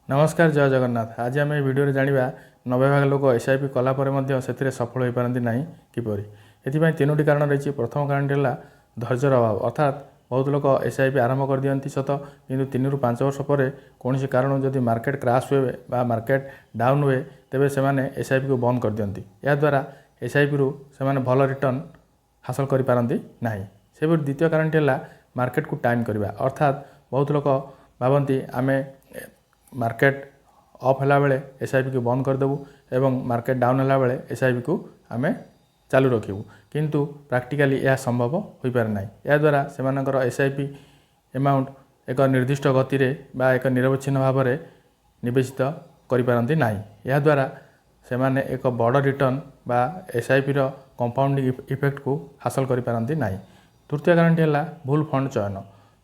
ନମସ୍କାର, ଜୟ ଜଗନ୍ନାଥ। ଆଜି ଆମେ ଏହି ଭିଡ଼ିଓରେ ଜାଣିବା, 90 ଭାଗ ଲୋକ ଏସ୍ଆଇପି କଲା ପରେ ମଧ୍ୟ ସେଥିରେ ସଫଳ ହୋଇପାରନ୍ତି ନାହିଁ କିପରି? ଏଥିପାଇଁ ତିନୋଟି କାରଣ ରହିଛି। ପ୍ରଥମ କାରଣଟି ହେଲା ଧୈର୍ଯ୍ୟର ଅଭାବ। ଅର୍ଥାତ୍ ବହୁତ ଲୋକ ଏସ୍ଆଇପି ଆରମ୍ଭ କରିଦିଅନ୍ତି ସତ, କିନ୍ତୁ 3ରୁ 5 ବର୍ଷ ପରେ କୌଣସି କାରଣରୁ ଯଦି ମାର୍କେଟ କ୍ରାସ୍ ହୁଏ ବା ମାର୍କେଟ ଡାଉନ୍ ହୁଏ, ତେବେ ସେମାନେ ଏସ୍ଆଇପିକୁ ବନ୍ଦ କରିଦିଅନ୍ତି। ଏହାଦ୍ୱାରା ଏସ୍ଆଇପିରୁ ସେମାନେ ଭଲ ରିଟର୍ଣ୍ଣ ହାସଲ କରିପାରନ୍ତି ନାହିଁ। ସେହିପରି ଦ୍ୱିତୀୟ କାରଣଟି ହେଲା ମାର୍କେଟକୁ ଟାଇମ୍ କରିବା। ଅର୍ଥାତ୍ ବହୁତ ଲୋକ ଭାବନ୍ତି, ଆମେ ମାର୍କେଟ ଅପ୍ ହେଲାବେଳେ ଏସ୍ଆଇପିକୁ ବନ୍ଦ କରିଦେବୁ ଏବଂ ମାର୍କେଟ ଡାଉନ୍ ହେଲାବେଳେ ଏସ୍ଆଇପିକୁ ଆମେ ଚାଲୁ ରଖିବୁ। କିନ୍ତୁ ପ୍ରାକ୍ଟିକାଲି ଏହା ସମ୍ଭବ ହୋଇପାରେ ନାହିଁ। ଏହାଦ୍ୱାରା ସେମାନଙ୍କର ଏସ୍ଆଇପି ଏମାଉଣ୍ଟ ଏକ ନିର୍ଦ୍ଦିଷ୍ଟ ଗତିରେ ବା ଏକ ନିରବଚ୍ଛିନ୍ନ ଭାବରେ ନିବେଶିତ କରିପାରନ୍ତି ନାହିଁ। ଏହାଦ୍ୱାରା ସେମାନେ ଏକ ବଡ଼ ରିଟର୍ଣ୍ଣ ବା ଏସ୍ଆଇପିର କମ୍ପାଉଣ୍ଡିଂ ଇଫେକ୍ଟକୁ ହାସଲ କରିପାରନ୍ତି ନାହିଁ। ତୃତୀୟ କାରଣଟି ହେଲା ଭୁଲ ଫଣ୍ଡ ଚୟନ।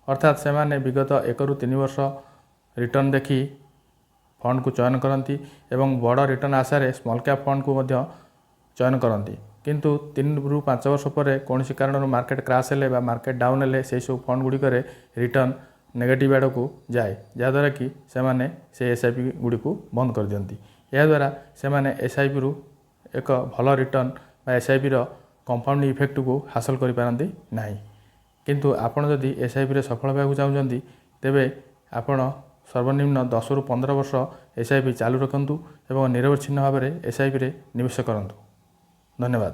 ଅର୍ଥାତ୍ ସେମାନେ ବିଗତ 1ରୁ 3 ବର୍ଷ ରିଟର୍ଣ୍ଣ ଦେଖି ଫଣ୍ଡକୁ ଚୟନ କରନ୍ତି ଏବଂ ବଡ଼ ରିଟର୍ଣ୍ଣ ଆଶାରେ ସ୍ମଲ୍ କ୍ୟାପ୍ ଫଣ୍ଡକୁ ମଧ୍ୟ ଚୟନ କରନ୍ତି। କିନ୍ତୁ 3ରୁ 5 ବର୍ଷ ପରେ କୌଣସି କାରଣରୁ ମାର୍କେଟ କ୍ରାସ୍ ହେଲେ ବା ମାର୍କେଟ ଡାଉନ୍ ହେଲେ, ସେହିସବୁ ଫଣ୍ଡ ଗୁଡ଼ିକରେ ରିଟର୍ଣ୍ଣ ନେଗେଟିଭ୍ ଆଡ଼କୁ ଯାଏ, ଯାହାଦ୍ୱାରା କି ସେମାନେ ସେ ଏସ୍ଆଇପି ଗୁଡ଼ିକୁ ବନ୍ଦ କରିଦିଅନ୍ତି। ଏହାଦ୍ୱାରା ସେମାନେ ଏସ୍ଆଇପିରୁ ଏକ ଭଲ ରିଟର୍ଣ୍ଣ ବା ଏସ୍ଆଇପିର କମ୍ପାଉଣ୍ଡ ଇଫେକ୍ଟକୁ ହାସଲ କରିପାରନ୍ତି ନାହିଁ। କିନ୍ତୁ ଆପଣ ଯଦି ଏସ୍ଆଇପିରେ ସଫଳ ହେବାକୁ ଚାହୁଁଛନ୍ତି, ତେବେ ଆପଣ ସର୍ବନିମ୍ନ 10ରୁ 15 ବର୍ଷ ଏସ୍ଆଇପି ଚାଲୁ ରଖନ୍ତୁ ଏବଂ ନିରବଚ୍ଛିନ୍ନ ଭାବରେ ଏସ୍ଆଇପିରେ ନିବେଶ କରନ୍ତୁ। ଧନ୍ୟବାଦ।